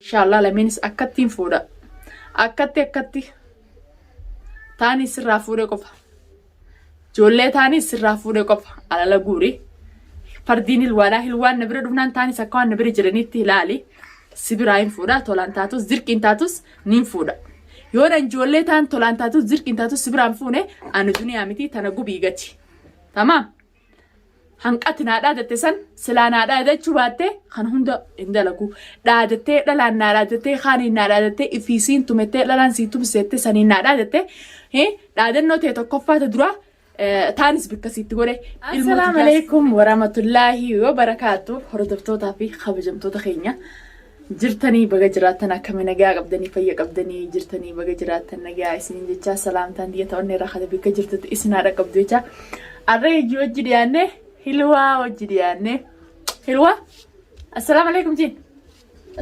Inshaallah lameenis akkattiin fuudha. Akkatti akkatti taanii sirraa fuudhe qofa. Ijoollee taanii sirraa fuudhe qofa alala guuri. Fardiin hilwaadhaa hilwaan na bira dhufnaan taanis akka waan na bira jiranitti ilaali. Si biraa hin fuudha tolaan taatus dirqiin taatus niin fuudha. Yoo nan ijoollee taan tolaan taatus dirqiin taatus si biraan fuune ani duniyaa miti tana gubii gati. Tamaam. Hanqati naa dhaadatte san silaa naa dhaadachuu baatte kan hunda hin dalagu. Dhaadattee dhalaan naa dhaadattee kaaniin naa dhaadattee ifii siin tumettee dhalaan sii tumseette saniin naa dhaadatte dhaadannoo ta'e tokkoffaa ta duraa taanis bikka siitti godhe. Assalaamu alaikum warahmatullaahi wabarakaatu hordoftootaa fi kabajamtoota keenya. Jirtanii baga jiraattan akkami nagaa qabdanii fayya qabdanii jirtanii baga jiraattan nagaa isiniin jechaa salaamtaan tiyya ta'onne irraa kata bikka jirtutti isin haadha qabdu jechaa arra hojii hojii dhiyaanne hilwaa hojii dhiyaanne hilwaa assalaamu alaikum jiin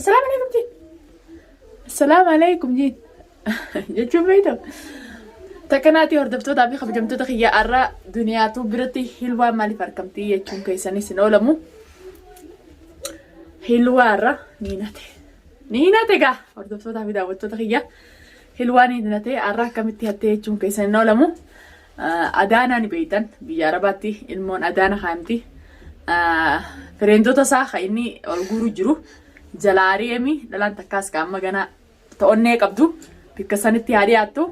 assalaamu alaikum jiin assalaamu alaikum jiin jechuun beektu takkanaatii hordoftootaa fi kabajamtoota kiyya arra duniyaatu biratti hilwaa maaliif argamtii jechuun keessanis hin oolamu. Hilwaa irra ni nate. Ni nate gaa hordoftootaa fi daawwattoota kiyya. Hilwaa ni nate har'a akkamitti hattee jechuun keessan hin oolamu. Adaanaa ni beektan biyya Arabaatti ilmoon adaana kaayamti. Fireendota isaa kan inni ol guuru jiru jalaa ari'eemi dhalaan takkaas ka amma ganaa ta onnee qabdu bikka sanitti haa dhiyaattu.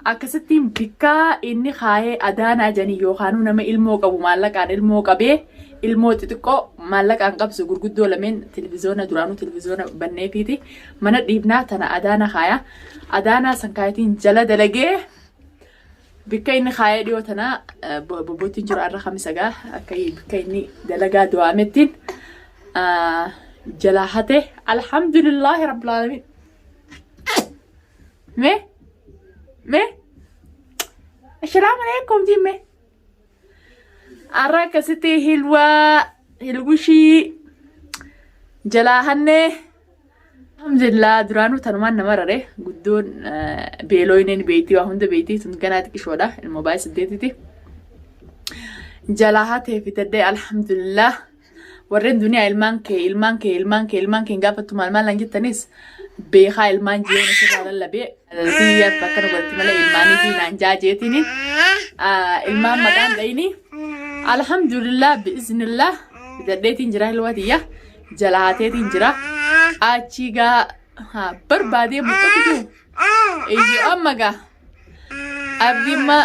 Akkasittiin bikka inni kaayee adaanaa janii yookaanuu nama ilmoo qabu maallaqaan ilmoo qabee ilmoo xixiqqoo maallaqaan qabsu gurguddoo lameen televizoona duraanuu televizoona banneefiiti mana dhiibnaa tana adaana kaaya. Adaanaa san kaayatiin jala dalagee bikka inni kaayee dhiyoo tana bobbottiin jiru har'a kamisa gaa akka bikka inni dalagaa du'aamettiin jalaa hate alhamdulillaahi rabbil aalamiin. Mee mee assalaamu alaikum jimme har'a akkasitti hilwaa hilgushii jalaa hannee alhamdulillah duraanuu tanumaan nama rare guddoon beelooyineen beeytii waa hunda beeytii tun ganaa xiqishoodha ilmoo baay'ee saddeetiti jalaa hatee fitadhee alhamdulillah Warreen duniyaa ilmaan kee ilmaan kee ilmaan kee ilmaan kee hin gaafattu maal maal naan jettanis beekaa ilmaan jeen asirraa lallabee biyyaaf akkana godhatti malee ilmaanii fi naan jaajeetini ilmaan maqaan dhayini alhamdulillah bi'iznillah fidadheetiin jira hilwaa tiyya jala hateetiin jira achii gaa barbaadee muxxuqtu iyyuu amma gaa abdiimma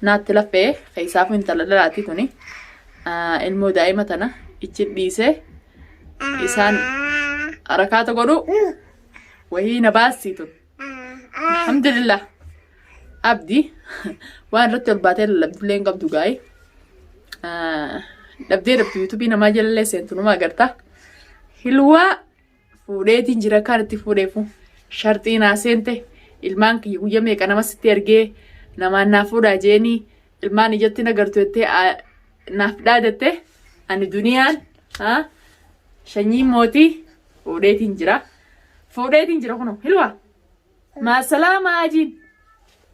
naatti laffee keessaafuu intala dhalaati tuni ilmoo daa'ima tana ichi dhiisee isaan harakaata godhu wahii na baasii tun alhamdulillah abdi waan irratti ol baatee lallabdullee hin qabdu gaa'ii dhabdee dhabdu yuutuubii namaa jalallee seentu numa agarta hilwaa fuudheetiin jira kaan itti fuudheefu sharxii naa seente ilmaan kiyya guyya meeqa nama sitti ergee namaan naa fuudhaa jeenii ilmaan ijatti na gartu jettee naaf dhaadatte ani duniyaan shanyii mootii fuudheetiin jira fuudheetiin jira kuno hilwa maasalaamaa jiin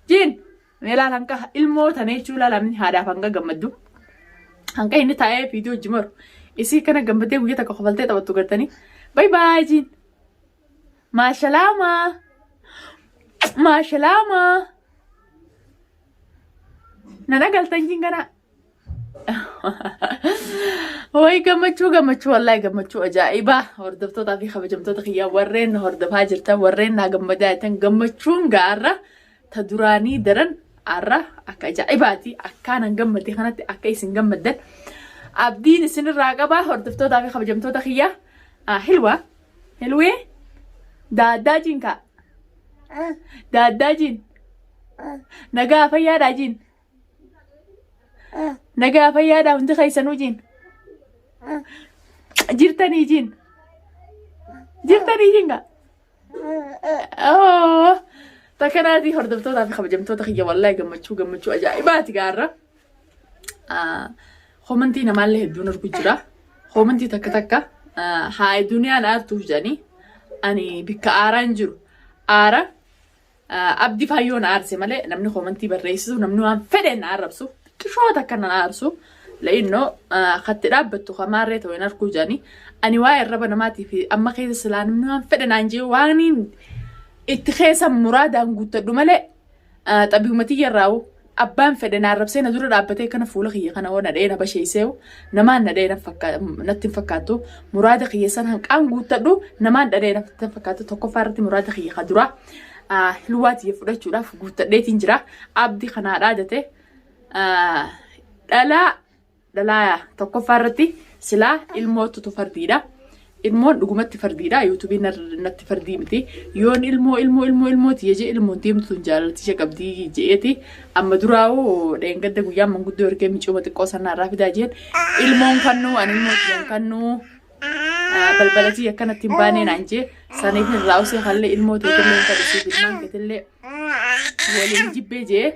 jiin Mee laal hanqa ilmoo tana jechuu laal amni haadhaaf hanga gammaddu. Hanqa inni taa'ee viidiyoo hojii maru. Isii kana gammaddee guyyaa takka kofaltee taphattu gartanii. Bay baay jiin. Maashalaamaa. Maashalaamaa. Nana galtan jiin kanaa. Wayi gammachuu gammachuu wallaahi gammachuu ajaa'ibaa hordoftootaa fi kabajamtoota kiyyaa warreen na hordofaa jirtan warreen naa gammadaa jirtan gammachuun gaarra ta duraanii daran har'a akka ajaa'ibaati akkaanan gammade kanatti akka isin gammaddan abdiin isinirraa qabaa hordoftootaa fi kabajamtoota kiyyaa hilwa hilwee daaddaa jiin kaa daaddaa jiin nagaa fayyaadhaa jiin Nagaa fayyaadhaa hundi keessanuu jiin. Jirtanii jiin. Jirtanii jiin gaa. Oh, Takkanaatii hordoftootaa fi kabajamtoota kiyya wallaahi gammachuu gammachuu ajaa'ibaati gaarra. Komantii namaallee hedduun argu jira. Komantii takka takka haa duniyaan aartuuf jedhanii ani bikka aaraan jiru aara Abdi faayyoo na aarse malee namni koomantii barreessisu namni waan fedhe na arrabsu xiqqishoo takka na aarsu. La'innoo katti dhaabbattu kamaarree ta'u hin arkuu jedhanii ani waa'ee arraba namaatii fi amma keessa silaa namni waan fedhe naan jee waan itti keessa muraadaan guuttadhu malee xabiuma tiyya irraa'u abbaan fedhe na arrabsee na dura dhaabbatee kana fuula kiyya kana hoo na dha'ee na basheessee namaan na dha'ee natti hin fakkaattu muraada kiyya san hanqaan guuttadhu namaan dhadhee natti hin fakkaattu tokkoffaa irratti muraada kiyya ka duraa hilwaa tiyya fudhachuudhaaf guuttadheetiin jira abdi kanaa dhaadate dhalaa dhalaa tokkoffaa irratti silaa ilmootutu fardiidha. Ilmoon dhugumatti fardiidha. Yuutuubiin natti fardii miti. Yoon ilmoo ilmoo ilmoo ilmoo tiyya jee ilmoon deemtu tun jaalalticha qabdii je'eeti. Amma duraa'oo dheengadda guyyaa manguddoo ergee micooma xiqqoo sanaa irraa fidaa jeen ilmoon kannuu ani ilmoo tiyyan kannuu balbala tiyya akkanatti hin baanee naan jee saniif irraa usee hallee ilmoo teetillee hin fadhisiif ilmaan keetillee waliin jibbee jee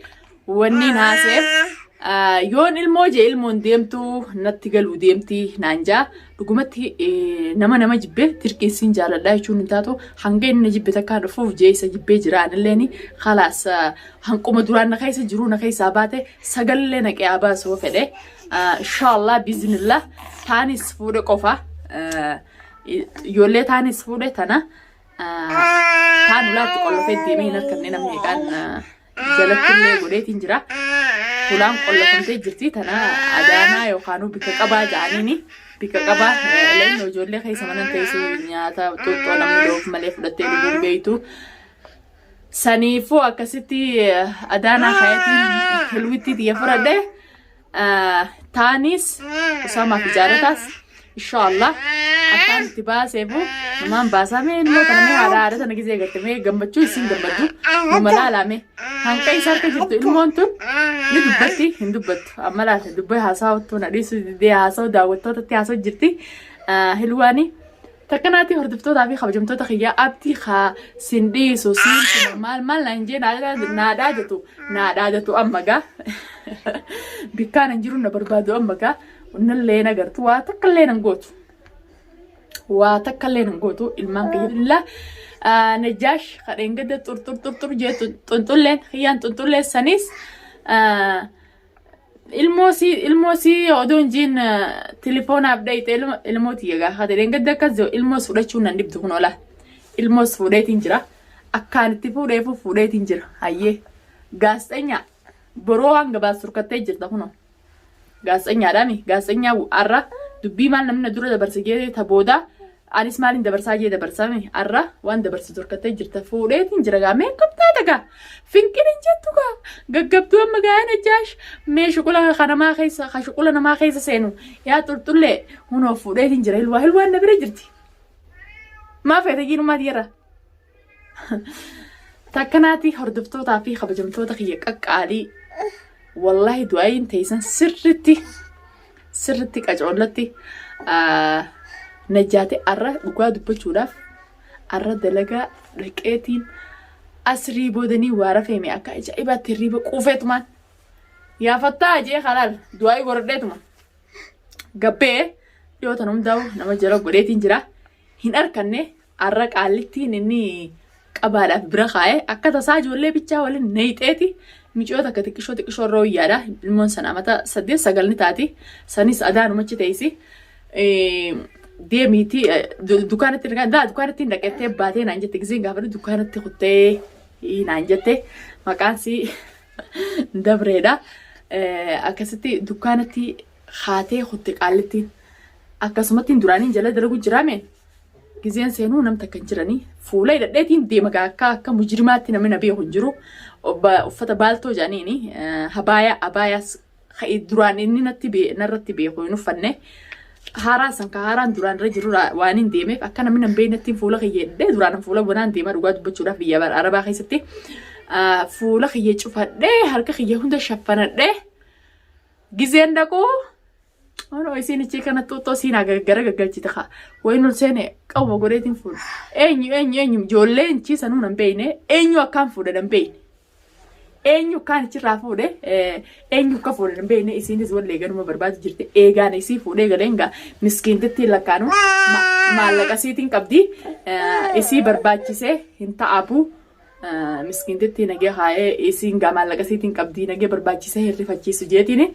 wanniin haaseef yoon ilmoo jee ilmoon deemtu natti galuu deemti naan jaa dhugumatti nama nama jibbe dirqiin jaaladhaa jechuun hin taatu hanga inni na jibbe takkaan dhufuuf jee isa jibbee jira anilleen khalaas hanquma duraan na keessa jiruu na keessaa baate sagallee naqee haa baasuu fedhe inshaallah biiznillah taanis fuudhe qofa ijoollee taanis fuudhe tana taan ulaatti qollofee deemee hin harkanne namni meeqaan jalatti illee godheetiin jira. Hulaan qollofamtee jirti tana adaanaa yookaan bika qabaa ja'aniini bika qabaa leenni ijoollee keessa mana teessu nyaata xuuxxoo namni dhoof malee fudhattee dhuguun beeytu. Saniifuu akkasitti adaanaa kayatiin hilwitti tiyya fudhadhe. Taanis Usaamaa fi jaalataas inshaallah akkaan itti baaseefu namaan baasaa mee ilmoo tana mee haadha haadha tana gisee garte mee gammachuu isin gammaddu numa laalaa mee hanqa isa harka jirtu ilmoon tun ni dubbatti hin dubbattu amma laata dubbii haasawattu na dhiisu didee haasawu daawwattootatti haasawu jirti hilwaani Takkanaatti hordoftootaa fi kabajamtoota kiyyaa abdii kaa sin dhiisu siin tuma maal maal naan jee naa dhaadatu naa dhaadatu amma gaa bikkaan hin jiru na barbaadu amma gaa nallee na gartu waa takka illee nan gootu waa takka illee nan gootu ilmaan kiyya illa najjaash kadheen gadda xurxur xurxur jee xunxulleen kiyyaan xunxullee sanis Ilmoo sii ilmoo sii odoo hin jiin tilifoonaaf dhayxe ilmoo tiyya gaafate dheengadda akkas jiru ilmoos fudhachuun nan dhibdu kun ola ilmoos fuudheetiin jira akkaan itti fuudheefu fuudheetiin jira hayyee gaasxeenyaa boroo waan gabaas turkattee jirta kunoo gaasxeenyaadhaami gaasxeenyaa har'a dubbii maal namni na dura dabarse jee ta boodaa Anis maalin dabarsaa jee dabarsame arra waan dabarsitu harkattee jirta fuudheetiin jira gaa mee akkam taata gaa finqin hin jettu gaa gaggabduu amma gaa najjaash mee shuqula ka namaa keessa ka shuqula namaa keessa seenu yaa xulxullee hunoo fuudheetiin jira hilwaa hilwaan na bira jirti maa feete jiinumaa tiyarra Takkanaati hordoftootaa fi kabajamtoota kiyya qaqqaalii wallaahi du'aayiin teessan sirritti sirritti qacoollatti najjaate arra dhugaa dubbachuudhaaf arra dalagaa dhaqeetiin asrii boodanii waa rafeeme akka ajaa'ibaatti hirriiba quufeetumaan yaafattaa jee kalaal du'aayii godhadheetuma gabbee dhiyoo tan hundaa'u nama jala godheetiin jira hin arkanne Arra qaallittiin inni qabaadhaaf bira kaa'e akka tasaa ijoollee bichaa waliin neeyxeeti miciyoo takka xiqqishoo xiqqishoo irra wayyaadha. Ilmoon sana amata 8 9 ni taati. Sanis adaanumachi teessi. Deemiiti dukaanatti daa dukaanatti hin dhaqettee baatee naan jette giseen gaafadhu dukaanatti kuttee naan jette maqaan sii dabreedha. Akkasitti dukaanatti haatee kutte qaallittiin akkasumatti duraaniin jala dalagu jiraame. Gizeen seenuu nam takka hin jiranii fuula hidhadheetiin deema gaa akka akka mujrimaatti namni na beeku hin jiru. Uffata baaltoo jedhaniini habaaya abaayaas duraan inni natti narratti beeku hin uffanne. Haaraa san ka haaraan duraan irra jiru waan hin deemeef akka namni nan beeknettiin fuula kiyya hidhadhee duraan fuula banaan deema dhugaa dubbachuudhaaf biyya arabaa keessatti fuula kiyya cufadhee harka kiyya hunda shaffanadhee gizeen dhaquu Ono isiin ichii kana xuuxxoo siin gara gaggalchite kaa. Wayin ol seene qawwa godheetiin fuudha. Eenyu eenyu eenyu ijoolleen ichii sanuu nan beekne eenyu akkaan fuudha nan beekne. Eenyu akkaan ichirraa fuudhe eenyu akka fuudhe nan beekne isiinis wallee ganuma barbaadu jirti eegaan isii fuudhee galeen gaa miskiintittiin lakkaanu maallaqa isiitiin qabdi isii barbaachisee hin ta'abu. Miskiintittii nagee haa'ee isiin gaa maallaqa isiitiin qabdii nagee barbaachisee hin rifachiisu jeetiini.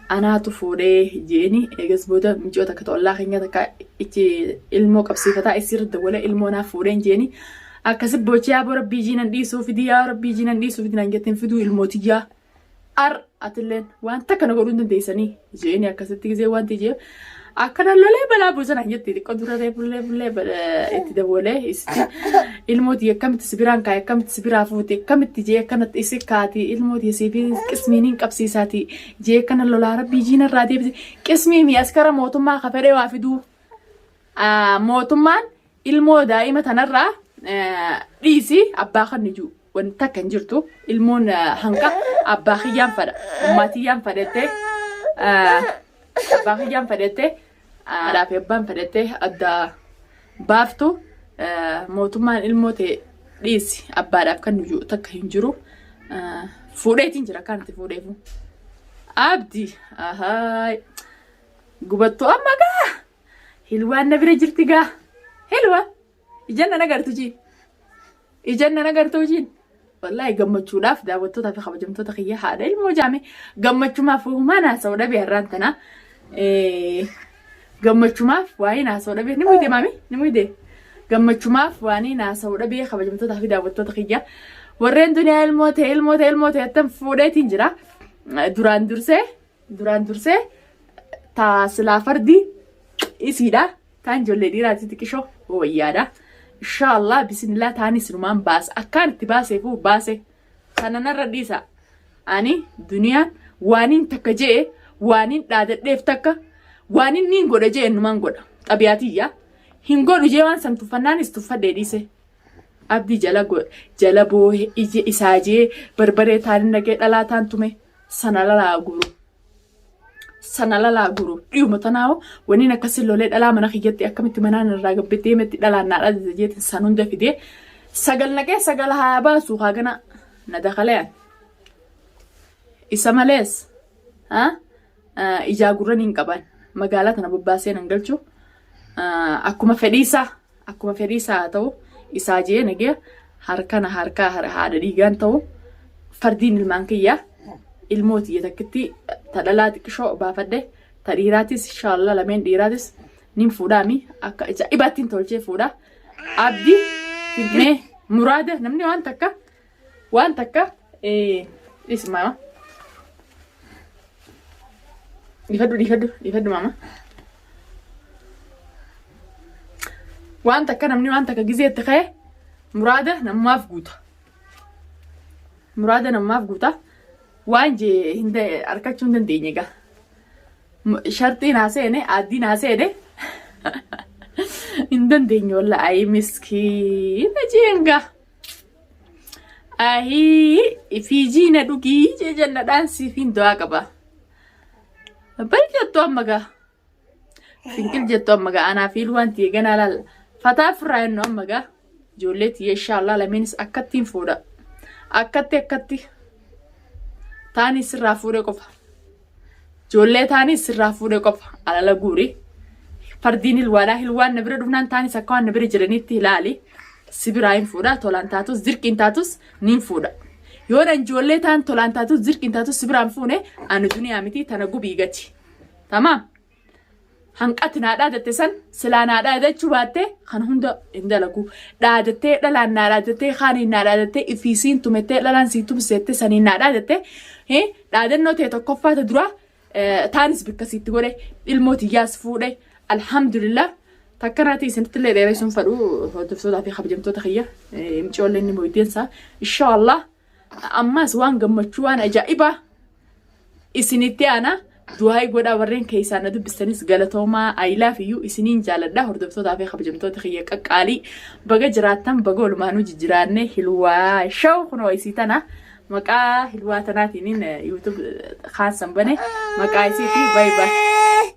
Anaatu fuudhee jeeni eegas booda micoo takka ta ollaa keenya takka ichi ilmoo qabsiifataa isirra dawwalee ilmoo naaf fuudheen jeeni akkasi boochee yaa rabbii jiinan dhiisuu fidii yaa rabbii jiinan dhiisuu fidii naan jetteen fiduu ilmoo tiyyaa ar atilleen waan takka na godhuu hin dandeessanii jeeni akkasitti gisee wanti jee akkana lolee balaa buusa naan jetti xiqqoo dura reefullee fullee itti dawwalee isitti ilmoo tiyya akkamitti si biraan kaa'e akkamitti si biraa fuute akkamitti jee akkanatti isi kaati ilmoo tiyya siif qismiin hin qabsiisaati jee akkana lolaa rabbii jiina irraa deebise qismii mi askara mootummaa ka fedhee waa fiduu mootummaan ilmoo daa'ima tanarraa dhiisi abbaa kan jiru wanti takka hin jirtu ilmoon hanqa abbaa kiyyaan fadha ummaatiyyaan fadhette abbaa kiyyaan fadhette haadhaa fi abbaan fadhette adda baaftu mootummaan ilmoo ta'e dhiisi abbaadhaaf kan jiru takka hin jiru fuudheetiin jira akkaan itti fuudheefu abdi ahaay gubattuu amma gaa hilwaan na bira jirti gaa hilwa ijaan nan agartu jii ijaan nan agartu jiin wallaahi gammachuudhaaf daawwattootaa fi kabajamtoota kiyya haadha ilmoo jaame gammachumaaf humaan haasa'u dhabe har'aan tana gammachumaaf waa'ee haasa'u dhabe ni muyde maami ni muyde gammachumaaf waanii haasa'u dhabe kabajamtootaa fi daawwattoota kiyya warreen duniyaa ilmoo ta'e ilmoo ta'e ilmoo ta'e attan fuudheetiin jira duraan dursee duraan dursee taa silaa fardi isiidha Taan ijoollee dhiiraati xiqishoo wayyaadha. Inshaallah bismillah taan isinumaan baasa. Akkaan itti baaseefuu baase. Kana narra dhiisa. Ani duniyaan waaniin takka je'e waaniin dhaadadheef takka waaniin niin godha je'e numaan godha. Xabiyaatiyya. Hin godhu jee waan san tuffannaanis tuffadhee dhiise. Abdii jala jala boohe ije isaa jee barbaree taan nagee dhalaa taan tume sana lalaa guru. Sana lalaa guru dhiyuma tanaa waniin akkasi lolee dhalaa mana kiyyatti akkamitti manaan irraa gabbee deemetti dhalaan naa dhalate jeetin san hunda fidee sagal naqee sagal haa baasu haa gana na dakaleen isa malees ijaa gurran hin qaban magaalaa tana bobbaasee nan galchu akkuma fedhiisaa Akkuma fedhii isaa haa ta'u isaa jee nagee harkana harkaa haadha dhiigaan ta'u fardiin ilmaan kiyya ilmoo tiyya takkitti ta dhalaa xiqqishoo baafadhe ta dhiiraatis inshallah lameen dhiiraatis nin fuudhaami akka ajaa'ibaattiin tolchee fuudha abdi mee muraada namni waan takka waan takka dhiisi maama dhiifadhu dhiifadhu dhiifadhu maama waan takka namni waan takka gizeetti ka'e muraada namumaaf guuta muraada namumaaf guuta waan jee hin argachuu hin dandeenye egaa sharxii naa seene aaddii naa seene hin dandeenye walla ayii miskiina jeengaa Ahii fiijii na dhugii jee jannadhaan siif hin du'aa qaba. Bal jettu amma gaa. Finqil jettu amma gaa anaa fi ilwaan tiyya ganaa laalla. Fataa firraa jennu amma gaa. Ijoollee tiyya inshaallah lameenis akkattiin fuudha. Akkatti akkatti. Taanii sirraa fuudhee qofa. Ijoollee taanis sirraa fuudhee qofa alala guuri. Fardiin hilwaadhaa hilwaan na bira dhufnaan taanis akka waan na bira jiranitti ilaali. Si biraa hin fuudha tolaan taatus dirqiin taatus niin fuudha. Yoo nan ijoollee taan tolaan taatus dirqiin taatus si biraan fuune ani duniyaa miti tana gubii gati. Tamaam. Hanqati naa dhaadatte san silaa naa dhaadachuu baatte kan hunda hin dalagu. Dhaadattee dhalaan naa dhaadattee kaaniin naa dhaadattee ifii siin tumettee dhalaan sii tumseette saniin naa dhaadatte dhaadannoo ta'e tokkoffaa ta duraa taanis bikka siitti godhe ilmoo tiyyaas fuudhe alhamdulillah takka naati isinitti illee dheeressuun fadhu hordoftootaa fi kabajamtoota kiyya mucoolleen ni moyiteensa inshaallah ammas waan gammachuu waan ajaa'ibaa isinitti aana du'aa'ii godhaa warreen keessaa na dubbistanis galatoomaa I love you isiniin jaaladha hordoftootaa fi kabajamtoota kiyya qaqqaalii baga jiraattan baga walumaanuu jijjiraanne hilwaa shaw kunoo isii tana maqaa hilwaa tanaatiin YouTube kaansan bane maqaa isiiti bay bay.